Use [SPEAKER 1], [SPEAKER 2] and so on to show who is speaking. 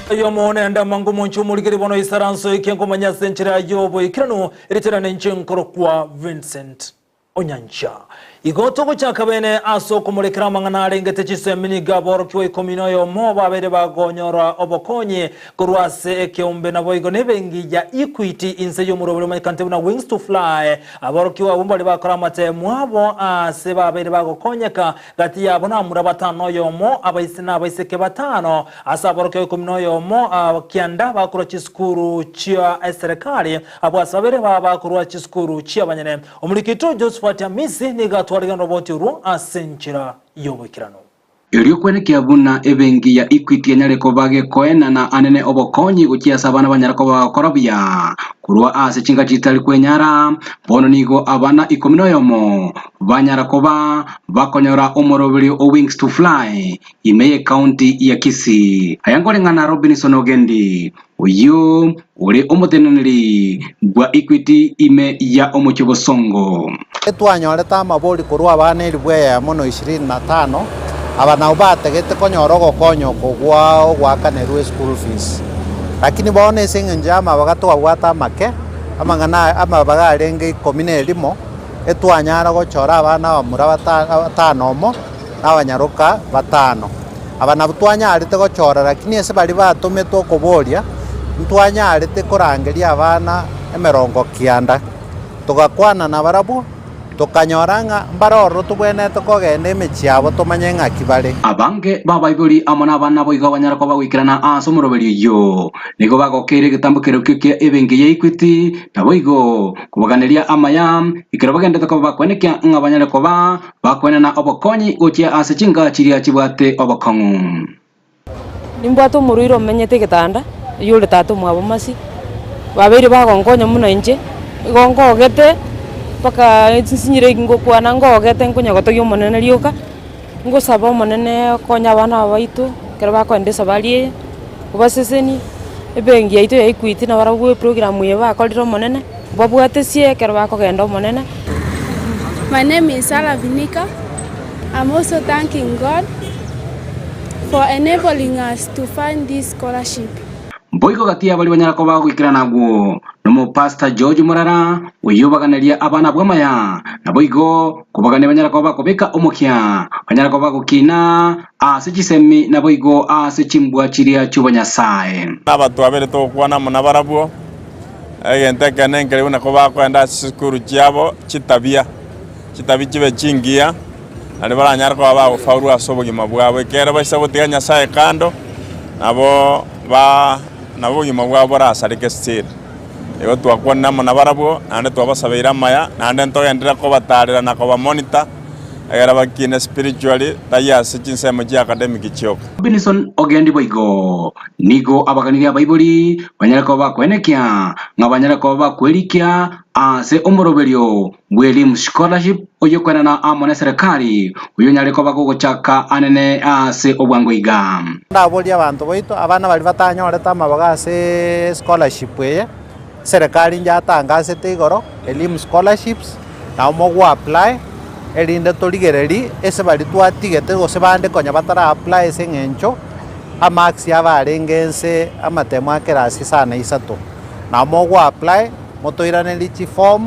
[SPEAKER 1] Oyomo nende amango omonche omorikeri bono isaranso ekia nkomanya ase enchera y'oboikeranu eritera nenche nkorokwa Vincent Onyancha. Igo togochaka bene ase okomorekera amang'ana arengete chisemi nigo aborokigwa ikomi noyomo babeire bagonyora obokonyi korwa ase ekeombe naboigo nebengi ya Equity inse y'omoroberi omanyekante buna Wings to Fly. Aborokigwa abwo mbare bakora amatemu abo aase babeire bagokonyeka Gati yabo namura batano noyomo, abaise na abaiseke batano, ase aborokigwa ikomi noyomo, kianda bakorwa chisukuru chia eserekari, abwo ase babere baba bakorwa chisukuru chi'abanyene. Omoriki oito Josephat Amisi nigo atwarigane roboti orwo ase enchera y'oboikeranu.
[SPEAKER 2] Erio kwenekia buna ebenki ya Equity enyare koba gekoenana anene obokonyi gochia ase abana banyare koba bagokora buya korwa ase chingaki chitari kwenyara, bono nigo abana ikomi noyomo banyara koba bakonyora omoroberio o Wings to Fly ime y'ecounty ya Kisii. Aya nkoreng'ana Robinson Ogendi, oyio ore omoteneneri bwa Equity ime ya omochie Bosongo.
[SPEAKER 3] Twanyorete amabori korwa abana elifu eyemo na ishirini na tano, aba nabwo bategete konyora ogokonya oko gwa ogoakanerwa eschool fees. Lakini bono ase eng'encho ya amabaga twabwate amake, amang'ana aya amabaga arenge ikomi na erimo, etwanyara gochora abana abamura batano omo, na abanyaroka batano. Aba nabwo twanyarete gochora lakini ase baria batometwe okoboria, ntwanyarete korangeria abana emerongo kianda. Togakwana nabarabwo, tokanyora ng'a mbare ororo tobwenerete kogenda emechie yabo tomanye ng'aki bare.
[SPEAKER 2] Abange b'abaibori amo nabana boigo banyare koba goikerana ase omoroberio oyio. Nigo bagokeire egetambo kerokio kia ebenki ya Equity, naboigo kobaganeria amaya, ekero bagenderete koba bakwenekia ng'a banyare koba bakwenena obokonyi gochia ase chinka chiria chibwate obokong'u.
[SPEAKER 4] Nimbwate omorwaire omenyete egetanda, oyio ore tata omwabo masi, babeire bagonkonya buna inche, igo nkogete mpaka nsinyire ngokwana nkogete nkonya gotogia omonene rioka, ngosaba omonene okonye abana aba baito, ekero bakoenda esabari eye, obasesenie, ebenki yaito ya Equity nabarabwo eprogram eye bakorire omonene, obabwatesie ekero bakogenda omonene.
[SPEAKER 5] My name is Sarah Vinika. I'm also thanking God for enabling us to fund this scholarship.
[SPEAKER 2] Boigo gati ya baria banyara koba goikerana agwo nomopastor George Morara, oyio obaganeria abana abwo amaya, naboigo kobagania banyara koba bakobeka omokia, banyara koba bagokina ase chisemi naboigo ase chimbwa chiria chi'obonyasae.
[SPEAKER 6] Nabatwabere togokwana amo nabarabwo, egento ekenene nkeri buna kobakoenda ase chisukuru chiabo chitabia. Chitabi chibe chingiya, nario baranyare koba bagofaulu ase obogima bwabo, ekiagera baisa gotiga Nyasae kando, nabo ba nabo obogima bwabo borasareke still. Igo twakwanire amo nabarabwo, naende twabasabeire amaya, naende ntogenderere kobatarera na kobamonitor, egere bakine spiritually, tari ase chinsemo chia academic chioka.
[SPEAKER 2] Robinson Ogendi boigo nigo abaganirie abaibori banyare koba bakoenekia ng'a banyare koba bakwerikia ase omoroberio bw'Elimu Scholarship oyokwenana amo neserekari, oyonyare koba gogochaka anene ase obwango iga.
[SPEAKER 3] Ndaborie abanto baito, abana baria batanyorete amabaga ase scholarship eye, eserekari nyatangasete igoro, Elimu Scholarships, nabo mogo apply, erinde torigererie ase baria twatigete gose bande konya batara apply ase eng'encho amarks abo arenge nse amatemo a kerasi sana isato. Nabo mogo apply, motoiranerie chiform.